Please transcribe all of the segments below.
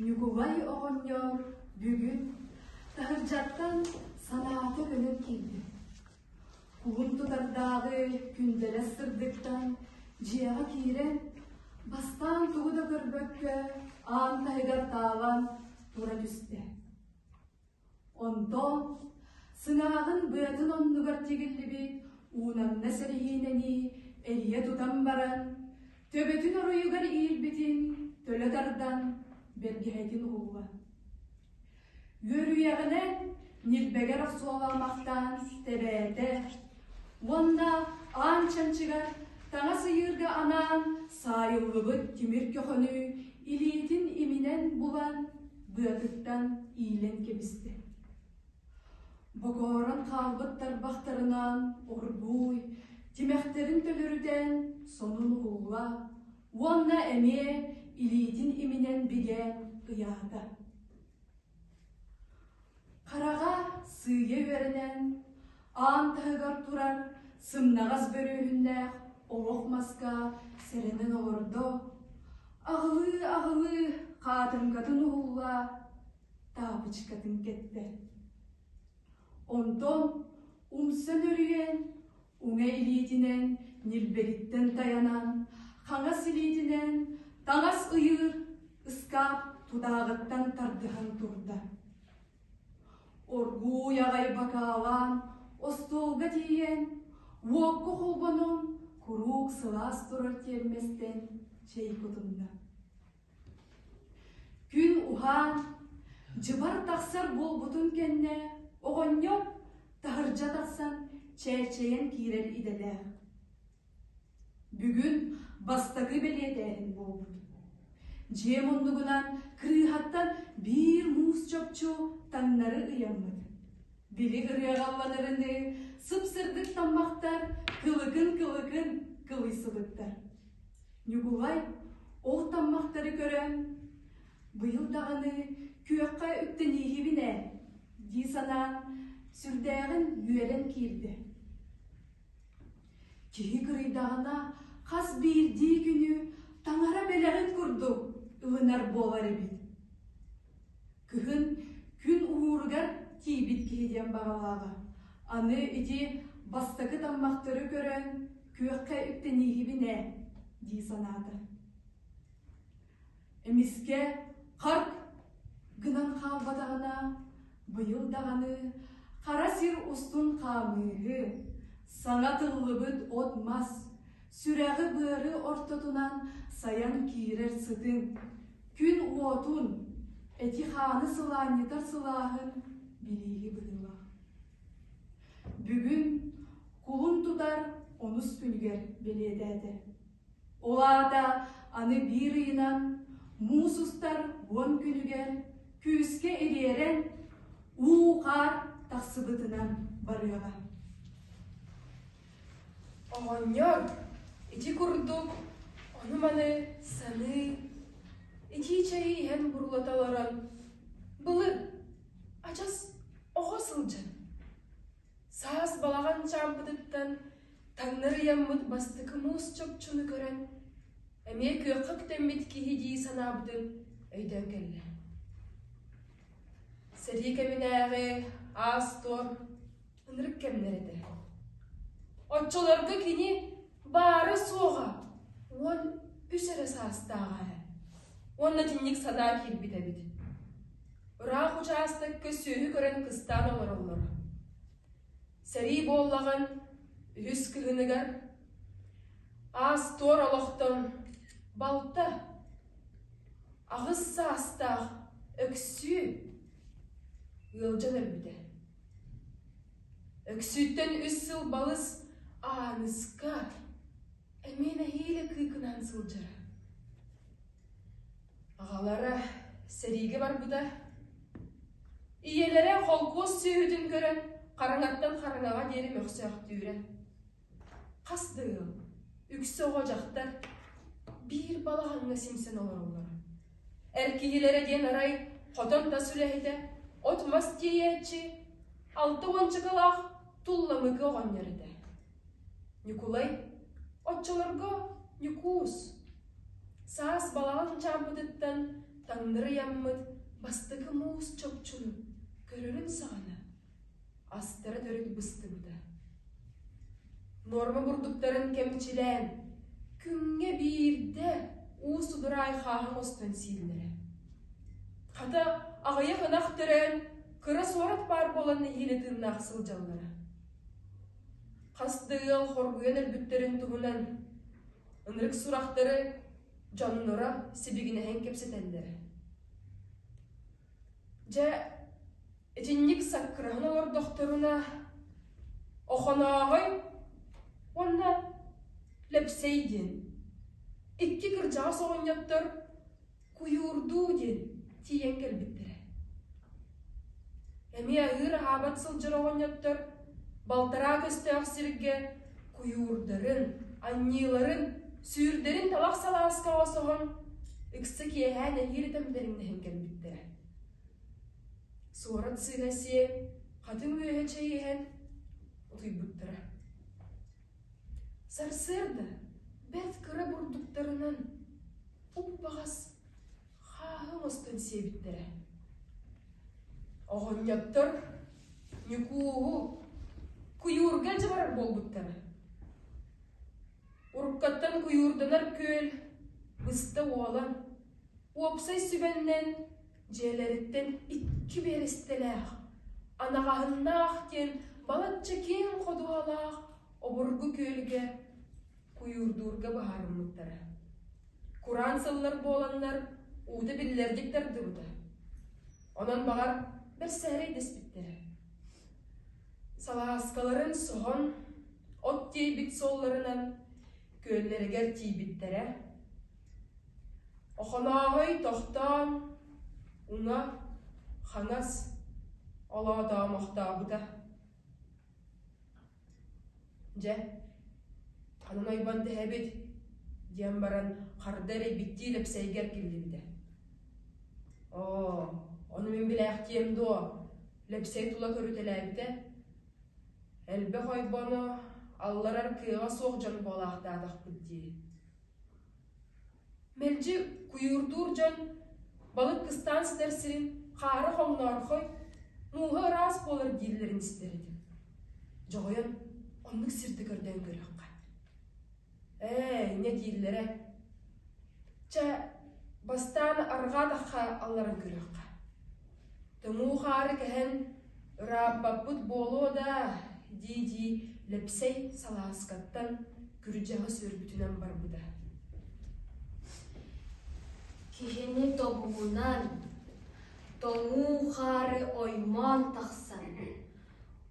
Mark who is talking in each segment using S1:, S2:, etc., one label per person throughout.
S1: Ньукулай оҕонньор бүгүн таһырдьаттан санаата көнөн киирдэ. Кулун тутардааҕы күндэлэс сырдыктан дьиэҕэ киирэн, бастаан тугу да көрбөккө аан таһыгар таалан тура түстэ. Онтон сыҥааҕын быатын оннугар тигиллибит уунанна сэриһиинэни эрийэ тутан баран, төбөтүн оройугар иилбитин төлө тардан бэргэһэтин уһулла. Үөрүйэҕинэн ньилбэгэр охсуолаамахтаан тэбээтэ уонна аан чанчыгар таҥас ыйыырга анаан саайыллыбыт тимир көхөнү илиитин иминэн булан быатыттан иилэн кэбистэ. Бокоорон хаалбыт тарбахтарынан оргууй, тимэхтэрин төлөрүтэн сонун уһулла уонна эмиэ илиитин иминэн бигээн ыйаата. Хараҕа сыыйа үөрэнэн, аан таһыгар турар сымнаҕас бөрүөһүннээх олох маска сэрэнэн олордо, аҕылыы-аҕылыы хаатыҥкатын уһулла, таапычкатын кэттэ. Онтон умса нөрүйэн, уҥа илиитинэн ньилбэгиттэн тайанан, хаҥас илиитинэн таҥас ыйыыр ыскаап тутааҕыттан тардыһан турда. Оргууй аҕай бакаалаан, остуолга тиийэн, уокка холбонон, куруук сылаас турар тиэрмэстэн чэй кутунна. Күн уһаан, дьыбар тахсар буолбутун кэннэ оҕонньор таһырдьа тахсан чээрчэйэн киирэр идэлээх. Бүгүн бастакы бэлиэтээһин буолбут. Дьиэ муннугунан кырыыһаттан биир муус чопчу таҥнары ыйаммыт. Били ырыаҕа ылланарыныы сып-сырдык таммахтар кылыкын-кылыкын кылыйсыбыттар. Ньукулай ол таммахтары көрөн, быйыл даҕаны күөххэ үктэнииһибин ээ дии санаан, сүрдээҕин үөрэн киирдэ. Киһи кырыйдаҕына хас биирдии күнү таҥара бэлэҕин курдук ылынар буолар эбит. Кыһын күн уһууругар тиийбит киһи диэн баҕалааҕа. Аны ити бастакы таммахтары көрөн күөххэ үктэнииһибин ээ дии санаата. Эмискэ харк гынан хаалбатаҕына, быйыл даҕаны хара сир устун хаамыыһы, саҥа тыллыбыт от-мас, сүрэҕи-быары ортотунан сайан киирэр сытын, күн уотун, эти-хааны сылаанньытар сылааһын билииһи быһыылаах. Бүгүн кулун тутар онус күнүгэр бэлиэтээтэ. Ол аата аны биир ыйынан муус устар уон күнүгэр күүскэ ириэрэн уу-хаар тахсыбытынан барыаҕа.
S2: Оҕонньор ити курдук ону-маны саныы, итии чэйи иһэн бурулата олорон, былыр адьас оҕо сылдьан, саас балаҕан чаампытыттан таҥнары ыйаммыт бастакы муус чопчуну көрөн, эмиэ күөххэ үктэммит киһи дии санаабытын өйдөөн кэллэ. Сэрии кэминээҕи аас-туор ынырык кэмнэр этэ. Оччолорго кини баара-суоҕа 13 эрэ саастааҕа ээ. Уонна итинник санаа киирбит эбит. Ыраах учаастакка сүөһү көрөн кыстаан олороллоро. Сэрии буоллаҕын үһүс кыһыныгар аас-туор олохтон балта аҕыс саастаах Өксүү ыалдьан өлбүтэ. Өксүүттэн үс сыл балыс Ааныска эмиэ нэһиилэ кыыкынаан сылдьара. Аҕалара сэриигэ барбыта. Ийэлэрэ холкуос сүөһүтүн көрөн хараҥаттан хараҥаҕа диэри мөхсөөхтүүрэ. Хас да ыал, үксэ оҕо дьахтар биир балаҕаҥҥа симсэн олороллоро. Эр киһилэрэ диэн арай хотон тас үлэһитэ, от-мас тиэйээччи, алта уончакалаах Тулламыкы оҕонньор этэ. Ньукулай, оччолорго Ньукуус, саас балаҕан чаампытыттан таҥнары ыйаммыт бастакы муус чопчуну көрөрүн саҕана астара төрүт быстыбыта. Нуорма бурдуктарын кэмчилээн, күҥҥэ биирдэ уу судураай хааһы оҥостон сииллэрэ. Хата, аҕыйах ынах төрөөн, кыра суорат баар буолан нэһиилэ тыыннаах сылдьаллара. Хас да ыал хоргуйан өлбүттэрин туһунан ынырык сурахтары дьонноро сибигинэһэн кэпсэтэллэрэ. Дьэ, итинник саккыраһан олордохторуна, Охонооһой уонна Лэпсэй диэн икки кырдьаҕас оҕонньоттор куйуурдуу диэн тиийэн кэлбиттэрэ. Эмиэ аһыыр-аһаабат сылдьар оҕонньоттор балтараа көстөөх сиргэ куйуурдарын, анньыыларын, сүүрдэрин талах салааска оҥосоһон, ыкса киэһээ нэһиилэ тэмтэриҥнэһэн кэлбиттэрэ. Суорат сыыһа сиэн, хатыҥ үөһэ чэй иһэн утуйбуттара. Сарсыарда бэрт кыра бурдуктарынан уп-баҕас хааһы оҥостон сиэбиттэрэ. Оҕонньоттор Ньукууһу куйуурга илдьэ барар буолбуттара. Уруккаттан куйуурданар күөл быста уолан, уопсай сүбэннэн дьиэлэриттэн икки биэрэстэлээх, анаҕаһыннаах диэн балачча киэҥ ходуһалаах обургу күөлгэ куйуурдуурга быһаарыммыттара. Кураан сыллар буоланнар уута биллэрдик тардыбыта. Онон баҕар бэрсээрэй дэспиттэрэ. Салааскаларын соһон, от тиэйбит суолларынан күөллэригэр тиийбиттэрэ. Охонооһой тохтоон, уҥа, хаҥас олоотоомохтообута. Дьэ, ханан ойбон тэһэбит диэн баран харда эрэйбиттии Лэпсэйгэ эргиллибитэ. Оо, ону мин билээхтиэм дуо? Лэпсэй тула көрүтэлээбитэ. Элбэх ойбону алларар кыаҕа суох дьон буолаахтаатахпыт дии. Мэлдьи куйуурдуур дьон балык кыстаан сытар сирин хаара хоҥноорхой, мууһа ыраас буолар дииллэрин истэр этим. Дьоҕойон оннук сирдэ көрдөөн көрүөххэ. Ээ, инньэ дииллэрэ. Чэ, бастаан арҕаа тахха алларан көрүөххэ. Тоҥуу хаары кэһэн ырааппаппыт буолуо да, дии-дии Лэпсэй салааскаттан күрдьэҕи сүөрбүтүнэн барбыта.
S3: Киһини тобугунан тоҥуу хаары оймоон тахсан,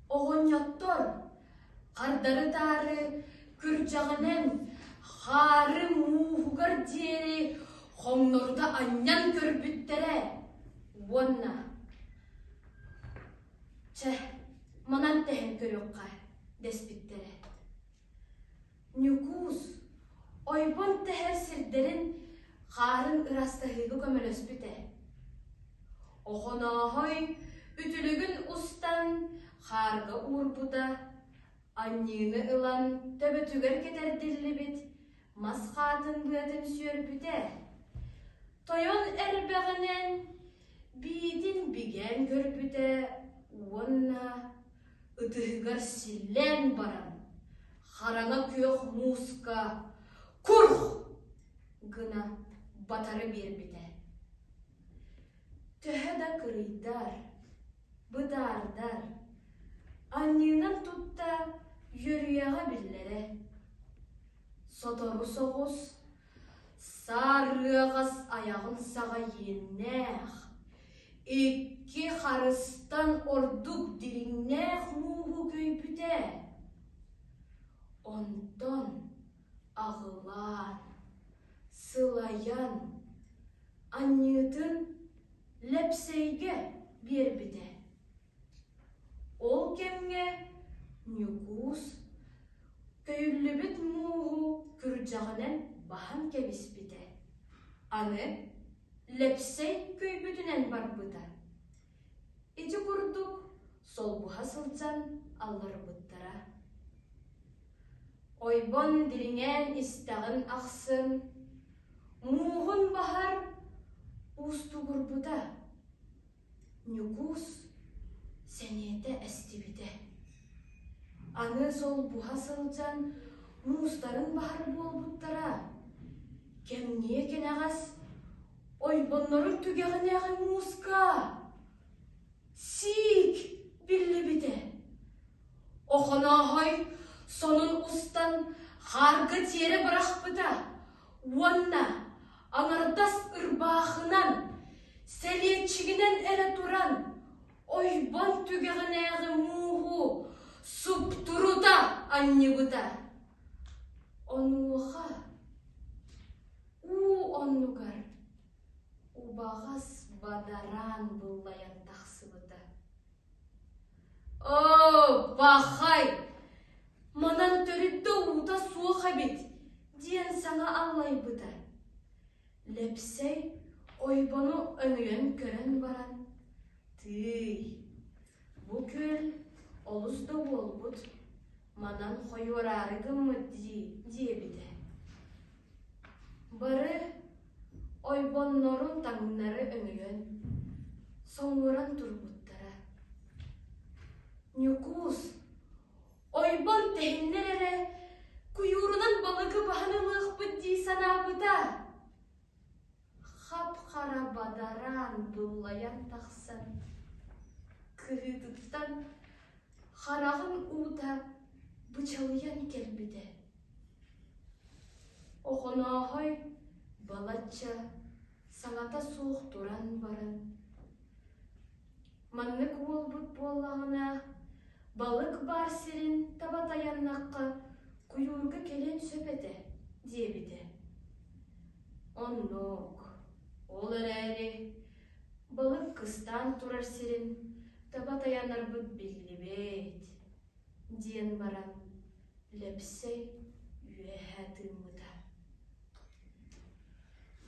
S3: оҕонньоттор хардары-таары күрдьэҕинэн хаары мууһугар диэри хоҥнорута анньан көрбүттэрэ уонна «Чэ, манан тэһэн көрүөххэ» дэспиттэрэ. Ньукуус ойбон тэһэр сирдэрин хаарын ыраастаһыыга көмөлөспүтэ. Охонооһой үтүлүгүн устан хаарга уурбута, анньыыны ылан төбөтүгэр кэтэрдиллибит мас хаатын быатын сүөрбүтэ. Тойон эрбэҕинэн биитин бигээн көрбүтэ уонна ытыһыгар силлээн баран хараҥа күөх мууска курх гына батары биэрбитэ. Төһө да кырыйдар, бытаардар, анньыынан тутта үөрүйэҕэ биллэрэ. Сотору соҕус саарыаҕас айаҕын саҕа иэннээх, икки харыстан ордук дириҥнээх мууһу көйбүтэ. Онтон аҕылаан, сылайан, Анньыытын Лэпсэйгэ биэрбитэ. Ол кэмҥэ Ньукуус көйүллүбүт мууһу күрдьэҕинэн баһан кэбиспитэ. Аны Лэпсэй көйбүтүнэн барбыта. Ити курдук солбуһа сылдьан алларбыттара. Ойбон дириҥээн истэҕин ахсын мууһун баһар уустугурбута. Ньукуус сэниэтэ эстибитэ. Аны солбуһа сылдьан муустарын баһар буолбуттара. Кэмниэ кэнэҕэс ойбоннорун түгэҕинээҕи мууска сиик биллибитэ. Охонооһой сонун устан хаарга тиэрэ бырахпыта уонна аҥардас ырбаахынан, сэлиэччигинэн эрэ туран ойбон түгэҕинээҕи мууһу суптурута анньыбыта. Онуоха уу оннугар убаҕас бадараан быллайан тахсыбыта. Оо, бахай! Манан төрүт да уута суох эбит, диэн саҥа аллайбыта. Лэпсэй ойбону өҥөйөн көрөн баран, тыый, бу күөл олус да уолбут, манан хойуораары гыммыт дии диэбитэ. Бары ойбоннорун таҥнары өҥөйөн, соҥуоран турбуттара. Ньукуус, ойбон тэһиннэр эрэ, куйуурунан балыгы баһан ылыахпыт дии санаабыта. Хап-хара бадараан быллайан тахсан, кыһыытыттан хараҕын уута бычалыйан кэлбитэ. Охонооһой балачча саҥата суох туран баран, маннык уолбут буоллаҕына, балык баар сирин таба тайаннахха куйуурга кэлиэн сөп этэ диэбитэ. Оннук, ол эрээри балык кыстаан турар сирин таба тайанарбыт биллибэт диэн баран Лэпсэй үөһэ тыыммыта.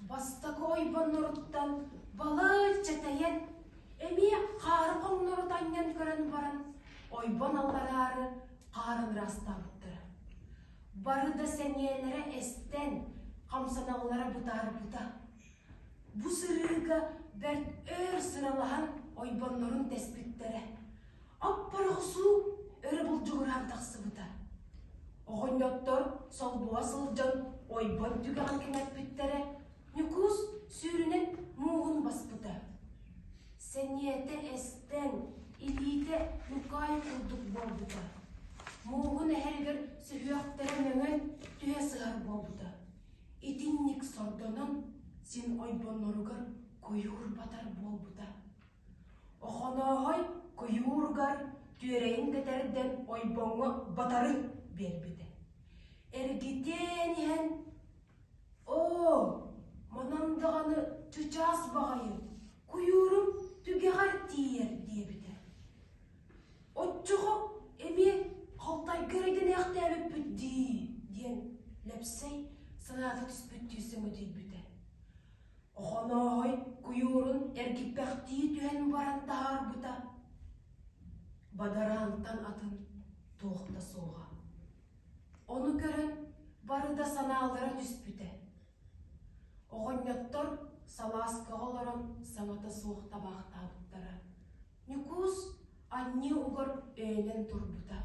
S4: Бастакы ойбонноруттан балачча тэйэн, эмиэ хаары хоҥнору таҥнан көрөн баран, ойбон аллараары хаарын ыраастаабыттара. Бары да сэниэлэрэ эстэн, хамсаналлара бытаарбыта. Бу сырыыга бэрт өр сыралаһан ойбоннорун тэспиттэрэ. Аппарахсуу өрө булдьугураан тахсыбыта. Оҕонньоттор солбуһа сылдьан ойбон түгэҕин кэҥэппиттэрэ, Ньукуус сүүрүнэн мууһун баспыта. Сэниэтэ эстэн, илиитэ нукаай курдук буолбута. Мууһун эһэригэр сүһүөхтэрэ мөҥөн түһэ сыһар буолбута. Итинник сордонон син ойбонноругар куйуур батар буолбута. Охонооһой куйууругар түөрэйин кэтэрдэн ойбоҥҥо батары биэрбитэ. Эргитэн иһэн, «Оо, манан даҕаны чычаас баҕайы, куйуурум түгэҕэр тиийэр» диэбитэ. Оччоҕо эмиэ халтайга эрэйдэниэхтээбиппит дии, диэн Лэпсэй санаата түспүттүү сөҥүдүйбүтэ. Охонооһой куйуурун эргиппэхтии түһэн баран таһаарбыта, бадараантан атын туох да суоҕа. Ону көрөн бары да санаалара түспүтэ. Оҕонньоттор салааскаҕа олорон саҥата суох табаахтаабыттара. Ньукуус анньыы угар өйөнөн турбута.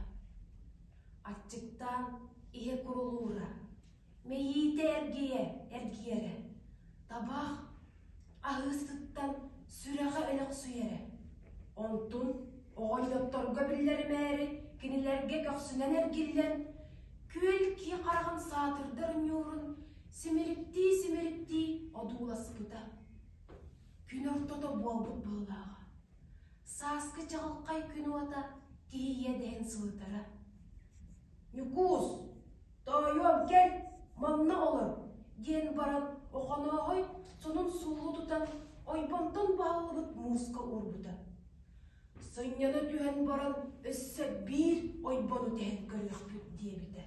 S4: Аччыктаан иһэ курулуура, Мэйиитэ эргийэ эргийэрэ, табаах аһыысыттан сүрэҕэ өлөхсүйэрэ. Онтун оҕонньотторго биллэримээри кинилэргэ көхсүнэн эргиллэн, күөл кии хараҕын саатырдар ньуурун симириктии-симириктии одууласпыта. Күн ортото буолбут быһыылааҕа. Сааскы чаҕылхай күн уота киһи иэдэһин сылытара. Ньукуус, тоойуом кэл, манна олор, диэн баран Охонооһой сонун суулуу тутан ойбонтон бааллыбыт мууска уурбута. Сынньана түһэн баран өссө биир ойбону тэһэн көрүөхпүт диэбитэ.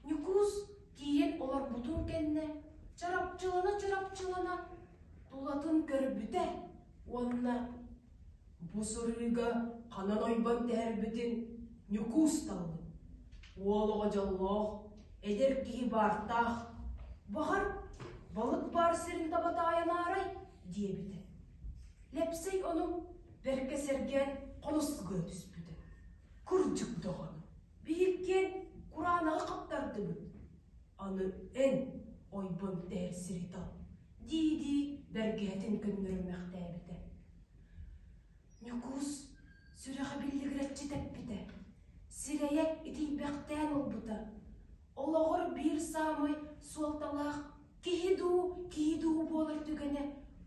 S4: Ньукуус тиийэн олорбутун кэннэ чарапчылана-чарапчылана тулатын көрбүтэ уонна бу сырыыга ханан ойбон тэһэрбитин Ньукуус таллын. Уол оҕо дьоллоох, эдэр киһи баартаах, баҕар, балык баар сирин таба таайанаарай диэбитэ. Лэпсэй ону бэркэ сэргээн хонус гына түспүтэ. Кырдьык даҕаны, биһиккиэн кураанаҕы хаптардыбыт. Аны эн ойбон тэһэр сири тал, дии-дии бэргэһэтин көннөрүммэхтээбитэ. Ньукуус сүрэҕэ биллигирэччи тэппитэ, сирэйэ итийбэхтээн ылбыта. Олоҕор биир саамай суолталаах киһи дуу, киһи дуу буолар түгэнэ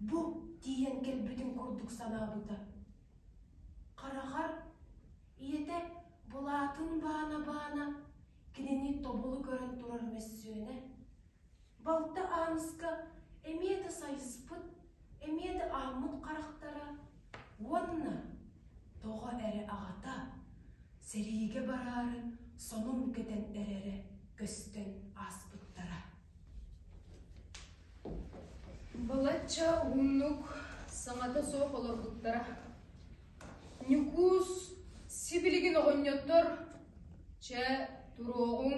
S4: бу тиийэн кэлбитин курдук санаабыта. Хараҕар ийэтэ былаатын баана-баана кинини тобулу көрөн турар мөссүөнэ Балта Ааныска эмиэ да сайыспыт, эмиэ да аһыммыт харахтара уонна тоҕо эрэ аҕата сэриигэ бараары сонун кэтэн эрэрэ көстөн ааспыттара.
S2: Балачча уһуннук саҥата суох олорбуттара. Ньукуус сибилигин оҕонньоттор «Чэ, туруоҕуҥ»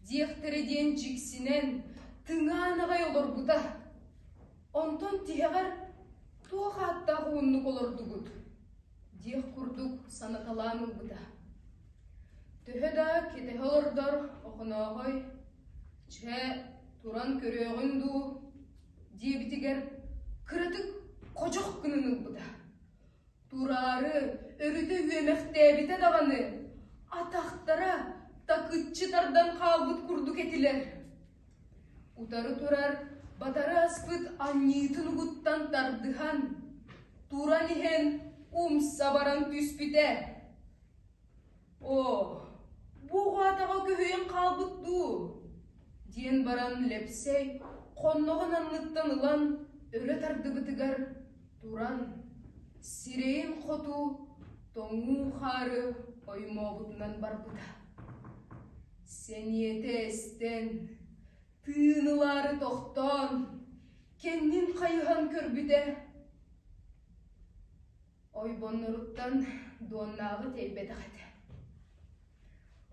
S2: диэхтэрэ диэн дьиксинэн, тыҥаан аҕай олорбута. Онтон тиһэҕэр туох ааттаах уһуннук олордугут диэх курдук санаталаан ылбыта. Төһө да кэтэһэ олордор Охонооһой «Чэ, туран көрүөҕүн дуу» диэбитигэр кыратык ходьох гынан ылбыта. Тураары өрүтэ үөмэхтээбитэ даҕаны, атахтара такыччы тардан хаалбыт курдук этилэр. Утары турар батары аспыт анньыытын угуттан тардыһан, туран иһэн умса баран түспүтэ. Оо, бу оҕо атаҕа көһүйэн хаалбыт дуу? диэн баран Лэпсэй хонноҕун анныттан ылан өрө тардыбытыгар туран, сирэйин хоту тоҥуу хаары оймообутунан барбыта. Сэниэтэ эстэн, тыын ылаары тохтоон, кэннин хайыһан көрбүтэ Ойбонноруттан дуоннааҕы тиэйбэтэх этэ.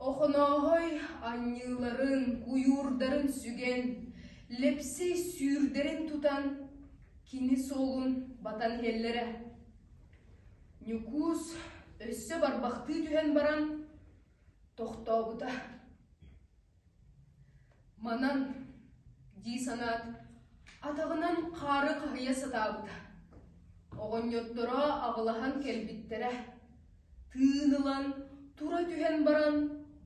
S2: Охонооһой анньыыларын, куйуурдарын сүгэн, Лэпсэй сүүрдэрин тутан, кини суолун батан иһэллэрэ. Ньукуус өссө барбахтыы түһэн баран тохтообута. Манан, дии санаат, атаҕынан хаары хаһыйа сатаабыта. Оҕонньотторо аҕылаһан кэлбиттэрэ. Тыын ылан, тура түһэн баран,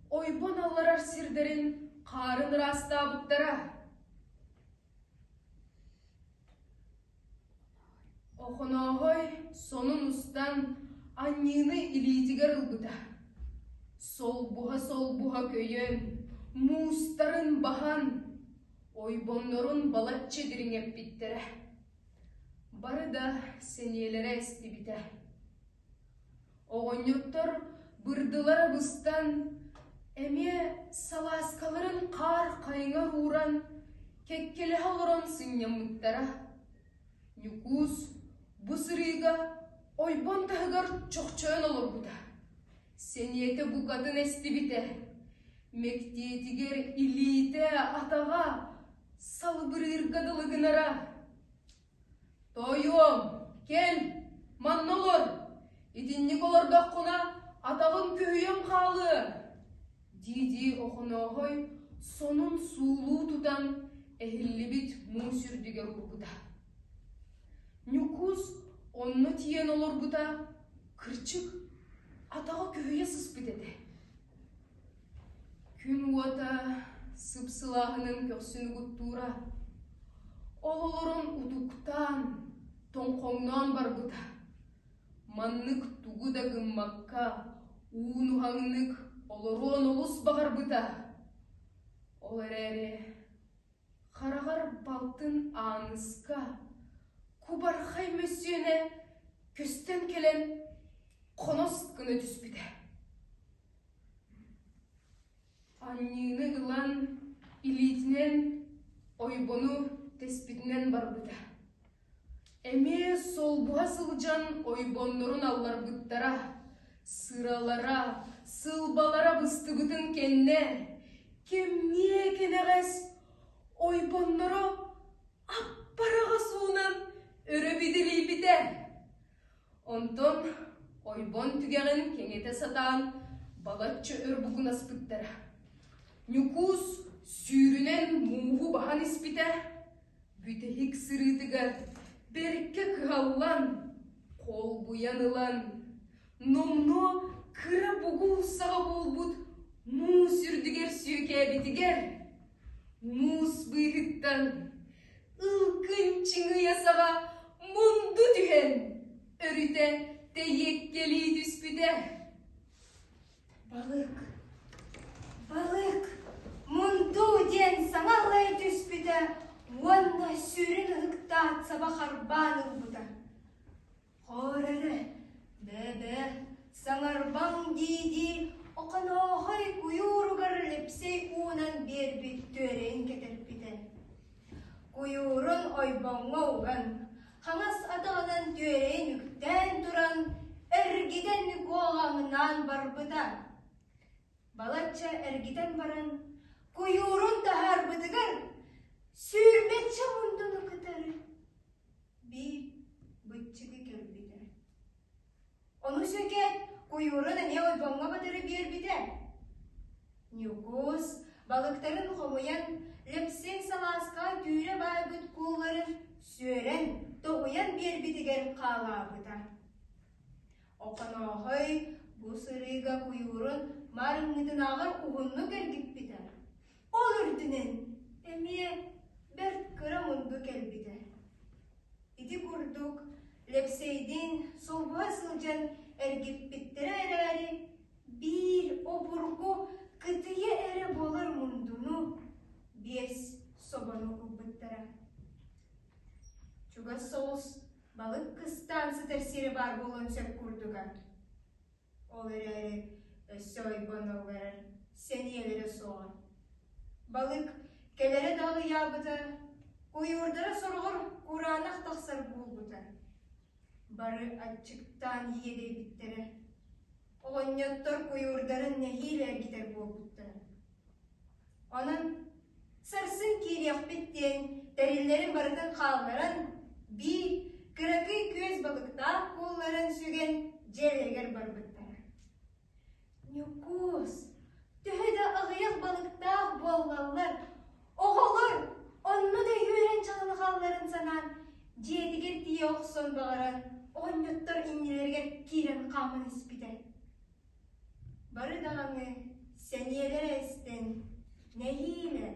S2: ойбон алларар сирдэрин хаарын ыраастаабыттара. Охонооһой сонун устан анньыыны илиитигэр ылбыта. Солбуһа-солбуһа көйөн, муустарын баһан, ойбоннорун балачча дириҥэппиттэрэ. Бары да сэниэлэрэ эстибитэ. Оҕонньоттор бырдылара быстан, эмиэ салааскаларын хаар хайыҥар ууран, кэккэлэһэ олорон сынньаммыттара. Ньукуус бу сырыыга ойбон таһыгар чохчойон олорбута. Сэниэтэ букатын эстибитэ. Мэктиэтигэр илиитэ, атаҕа салыбырыырга дылы гынара. Тоойуом, кэл, манна олор, итинник олордоххуна атаҕын көһүйэн хаалыа, дии-дии Охонооһой сонун суулуу тутан эһиллибит муус үрдүгэр уурбута. Ньукуус онно тиийэн олорбута, кырдьык, атаҕа көһүйэ сыспыт этэ. Күн уота сып-сылааһынан көхсүн угуттуура. Ол олорон утуктаан, тоҥхоҥноон барбыта. Маннык тугу да гыммакка, уун-уһаҥнык олоруон олус баҕарбыта. Ол эрээри. Хараҕар балтын Ааныска кубархай мөссүөнэ көстөн кэлэн хонос гына түспүтэ. Анньыыны ылан илиитинэн ойбону тэспитинэн барбыта. Эмиэ солбуһа сылдьан ойбоннорун алларбыттара, сыралара, сылбалара быстыбытын кэннэ, кэмниэ кэнэҕэс ойбонноро аппараҕа суунан өрө бидилийбитэ. Онтон ойбон түгэҕин кэҥэтэ сатаан балачча өр бугунаспыттара. Ньукуус сүүрүнэн мууһу баһан испитэ, бүтэһик сырыытыгар бэркэ кыһаллан, холбуйан ылан, номнуо кыра бугул саҕа буолбут муус үрдүгэр сүөкээбитигэр, муус быыһыттан ылгын чыҥыйа саҕа мунду түһэн, өрүтэ тэйиэккэлии түспүтэ.
S3: Балык, балык, мунду диэн саҥа аллайа түспүтэ уонна сүрүн ыһыктаат саба харбаан ылбыта. Хор эрэ, бээ-бээ, саҥарбаҥ дии-дии Охонооһой куйууругар Лэпсэй уунан биэрбит түөрэйин кэтэрпитэ. Куйуурун ойбоҥҥо уган, хаҥас атаҕынан түөрэйин үктээн туран, эргитэн куоҕаҥнаан барбыта. Балачча эргитэн баран, куйуурун таһаарбытыгар сүүрбэччэ мундуну кытары биир быччыгы көрбүтэ. Ону сүөкээт, куйуурун эмиэ ойбоҥҥо батары биэрбитэ. Ньукуус балыктарын хомуйан, Лэпсэй салааска түүрэ баайбыт куулларын сүөрэн, тоһуйан биэрбитигэр хаалаабыта. Охонооһой бу сырыыга куйуурун маарыҥҥытынааҕар уһуннук эргиппитэ. Ол үрдүнэн эмиэ бэрт кыра мунду кэлбитэ. Ити курдук Лэпсэйдиин солбуһа сылдьан эргиппиттэрэ эрээри, биир обургу кытыйа эрэ буолар мундуну биэс собону ылбыттара. Чугас соҕус балык кыстаан сытар сирэ баар буолуон сөп курдуга. Ол эрээри өссө ойбоноллорор сэниэлэрэ суоҕа. Балык кэлэрэ да аҕыйаабыта, куйуурдара сороҕор кураанах тахсар буолбута. Бары аччыктаан иэдэйбиттэрэ. Оҕонньоттор куйуурдарын нэһиилэ эргитэр буолбуттара. Онон сарсын киириэхпит диэн тэриллэрин барытын хаалларан, биир кыракый күөс балыктаах куулларын сүгэн дьиэлэригэр барбыттара. Ньукуус, төһө да аҕыйах балыктаах буоллаллар, оҕолор онно да үөрэн чалылҕалларын санаан, дьиэтигэр тиийэ охсон баҕаран, оҕонньоттор иннилэригэр киирэн хааман испитэ. Бары даҕаны сэниэлэрэ эстэн, нэһиилэ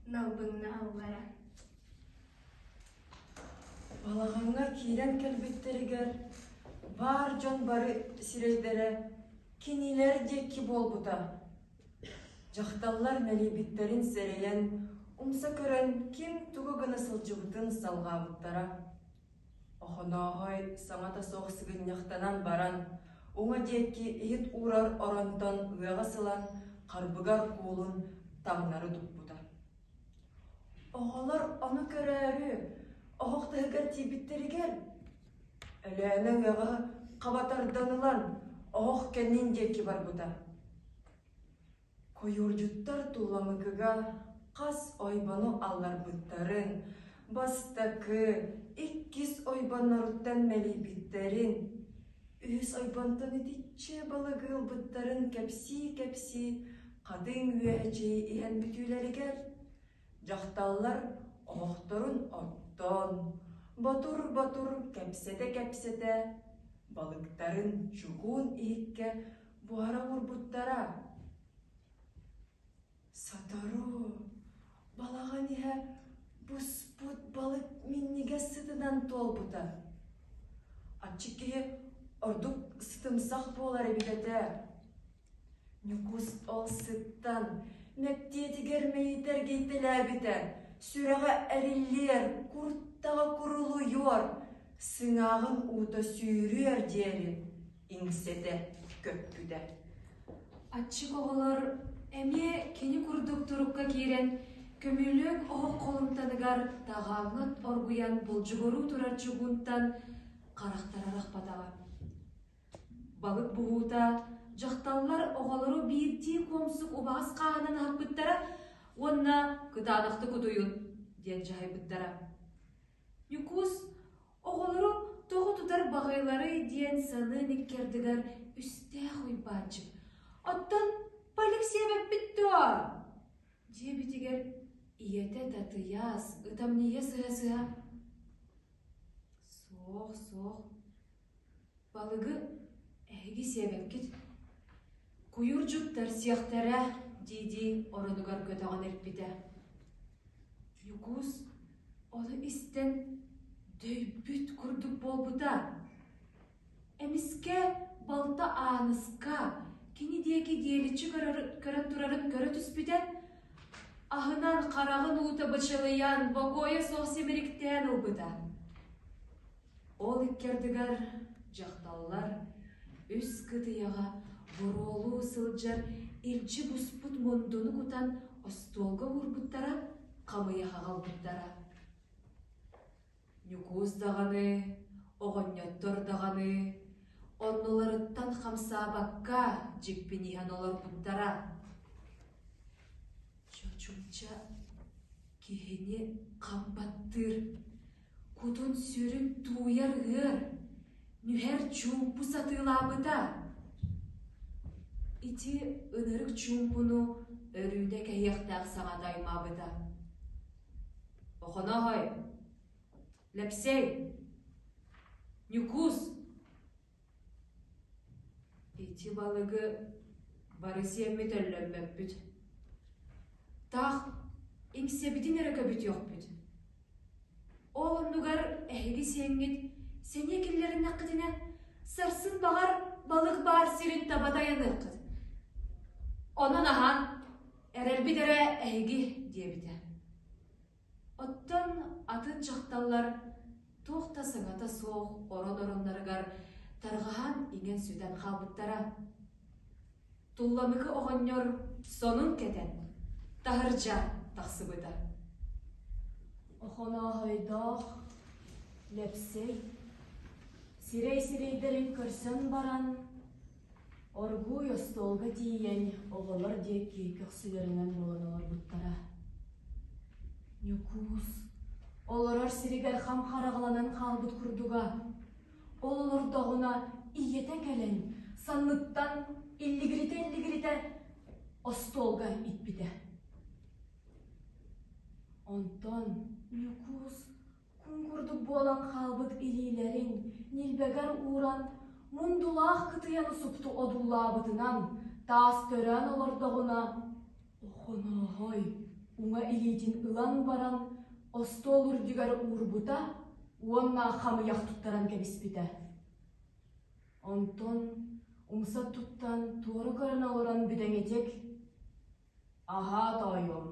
S3: налбыҥнаһаллара.
S5: Балаҕаҥҥа киирэн кэлбиттэригэр баар дьон бары сирэйдэрэ кинилэр диэки буолбута. Дьахталлар мэлийбиттэрин сэрэйэн, умса көрөн ким тугу гына сылдьыбытын салҕаабыттара. Охонооһой саҥата суох сыгынньахтанан баран, уҥа диэки иһит уурар оронтон ыаҕас ылан, харбыгар куулун таҥнары туппута. Оҕолор ону көрөөрү, оһох таһыгар тиийбиттэригэр, Өлөөнө ыаҕаһы хаба тардан ылан, оһох кэннин диэки барбыта. Куйуурдьуттар Тулламыкыга хас ойбону алларбыттарын, бастакы, иккис ойбонноруттан мэлийбиттэрин, үһүс ойбонтон итиччэ балыгы ылбыттарын кэпсии-кэпсии хатыҥ үөһэ чэйи иһэн бүтүүлэригэр дьахталлар оһохторун оттоон, ботур-ботур кэпсэтэ-кэпсэтэ балыктарын чугуун иһиккэ буһара уурбуттара. Сотору балаҕан иһэ буспут балык минньигэс сытынан туолбута. Аччык киһи ордук сытымсах буолар эбит этэ. Ньукуус ол сыттан мэктиэтигэр мэйитэ эргийтэлээбитэ. Сүрэҕэ эриллиэр, куртаҕа курулуйуор, сыҥааҕын уута сүүрүөр диэри иҥсэтэ көппүтэ.
S1: Аччык оҕолор эмиэ кини курдук турукка киирэн, көмүлүөк оһох холумтаныгар таҕааҥҥыт оргуйан булдьугуруу турар чугуунтан харахтара арахпатаҕа. Балык буһуута дьахталлар оҕолору биирдии куомсук убаҕас хааһынан аһаппыттара уонна кытаанахтык утуйун диэн дьаһайбыттара. Ньукуус оҕолору тоҕо тутар баҕайыларый диэн саныан иккэрдигэр үстээх Уйбаанчык «Оттон полиция эбэппит дуо?» диэбитигэр ийэтэ Татыйаас ытамньыйа сыһа-сыһа «Суох, суох, Балыгы эһиги сиэбэккит, куйуурдьуттар сиэхтэрэ дии-дии оронугар көтөҕөн илпитэ. Ньукуус ону истэн дөйбүт курдук буолбута. Эмискэ балта Ааныска кини диэки диэличчи көрөн турарын көрө түспүтэ, аһынан хараҕын уута бычылыйан, бокуойа суох симириктээн ылбыта. Ол икки ардыгар дьахталлар үс кытыйаҕа буруолуу сылдьар илдьи буспут мундуну кутан остуолга уурбуттара, хамыйах аҕалбыттара. Ньукуус даҕаны, оҕонньоттор даҕаны оннуларыттан хамсаабакка дьиппиниһэн олорбуттара. Чочумча киһини хам баттыыр, кутун-сүрүн тууйар ыар, нүһэр чуумпу сатыылаабыта. Ити ынырык чуумпуну Өрүүнэ кэһиэхтээх саҥата аймаабыта. Охонооһой, Лэпсэй, Ньукуус Ити балыгы бары сиэммит өллөммөппүт. Таах иҥсэбитин эрэ көбүтүөхпүт. Ол оннугар эһиги сиэҥҥит сэниэ киллэриннэххитинэ, сарсын баҕар балык баар сирин таба тайаныаххыт. Онон аһаан, эрэлбит эрэ эһиги диэбитэ. Оттон атын дьахталлар туох да саҥата суох орон-оронноругар тарҕаһан иҥэн-сүтэн хаалбыттара. Тулламыкы оҕонньор сонун кэтэн, таһырдьа тахсыбыта.
S6: Охонооһойдоох Лэпсэй сирэй-сирэйдэрин көрсөн баран, оргууй остуолга тиийэн оҕолор диэки көхсүлэринэн буолан олорбуттара. Ньукуус олорор сиригэр хам хараҕаланан хаалбыт курдуга. Ол олордоҕуна ийэтэ кэлэн санныттан иллигиритэ-иллигиритэ остуолга иппитэ. Онтон Ньукуус Кун курдук буолан хаалбыт илиилэрин ньилбэгэр ууран, мундулаах кытыйаны супту одуулаабытынан таас төрөөн олордоҕуна, Охонооһой уҥа илиитин ылан баран остуол үрдүгэр уурбута уонна хамыйах туттаран кэбиспитэ. Онтон умса туттан туора көрөн олорон бүтэҥитик «Аһаа тоойуом,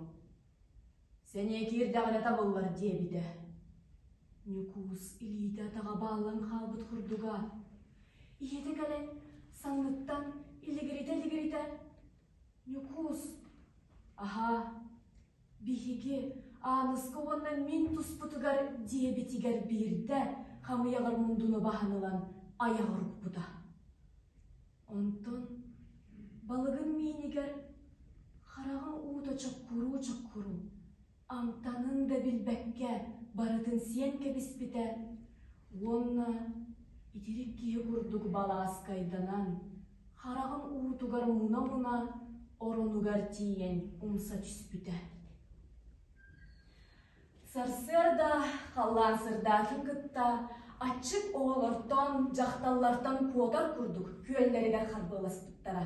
S6: Сэниэ киирдэҕинэ табыллар диэбитэ. Ньукуус илиитэ-атаҕа бааллан хаалбыт курдуга. Ийэтэ кэлэн санныттан илигиритэ-илигиритэ «Ньукуус, аһаа, биһиги Ааныска уонна мин туспутугар» диэбитигэр биирдэ хамыйаҕар мундуну баһан ылан айаҕар укпута. Онтон балыгын миинигэр хараҕын уута чоккуруу-чоккуруу, амтанын да билбэккэ барытын сиэн кэбиспитэ уонна итирик киһи курдук балааскайданан, хараҕын уутугар муна-муна оронугар тиийэн умса түспүтэ. Сарсыарда халлаан сырдаатын кытта аччык оҕолортон, дьахталлартан куотар курдук күөллэригэр харбыаласпыттара.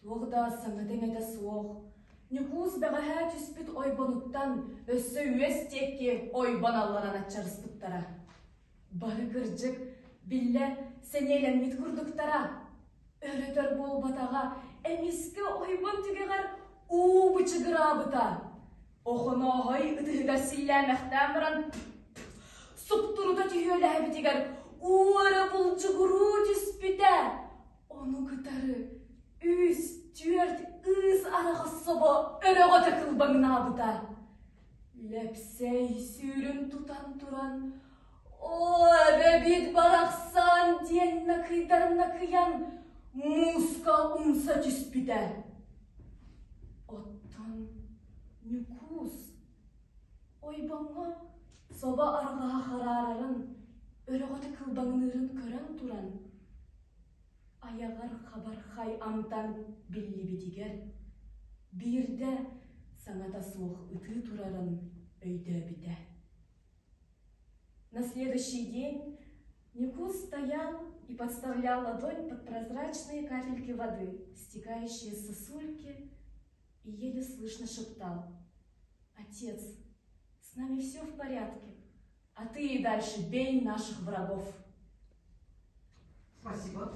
S6: Туох да саҥата-иҥэтэ суох, Ньукуус бэҕэһээ түспүт ойбонуттан өссө үөс диэки ойбон алларан аччарыспыттара. Бары кырдьык, биллэ, сэниэлэммит курдуктара. Өрөтөр буолбатаҕа, эмискэ ойбон түгэҕэр уу бычыгыраабыта. Охонооһой ытыһыгар силлээмэхтээн баран суптурута түһүөлээбитигэр уу эрэ булдьугуруу түспүтэ. Ону кытары үс, түөрт ыыс араҕас собо өрөҕөтө кылбаҥнаабыта. Лэпсэй сүүрүн тутан туран «Оо, эбэбит барахсан!» диэн накыйдар-накыйан мууска умса түспүтэ. Оттон Ньукуус ойбоҥҥо собо арҕаһа хараарарын, өрөҕөтө кылбаҥныырын көрөн туран, айаҕар хабархай амтан биллибитигэр, биирдэ саҥата суох ытыы турарын өйдөөбүтэ. На следующий день Ньукуус стоял и подставлял ладонь под прозрачные капельки воды, стекающие с сосульки, и еле слышно шептал «Отец, с нами все в порядке, а ты и дальше бей наших врагов».
S7: Спасибо.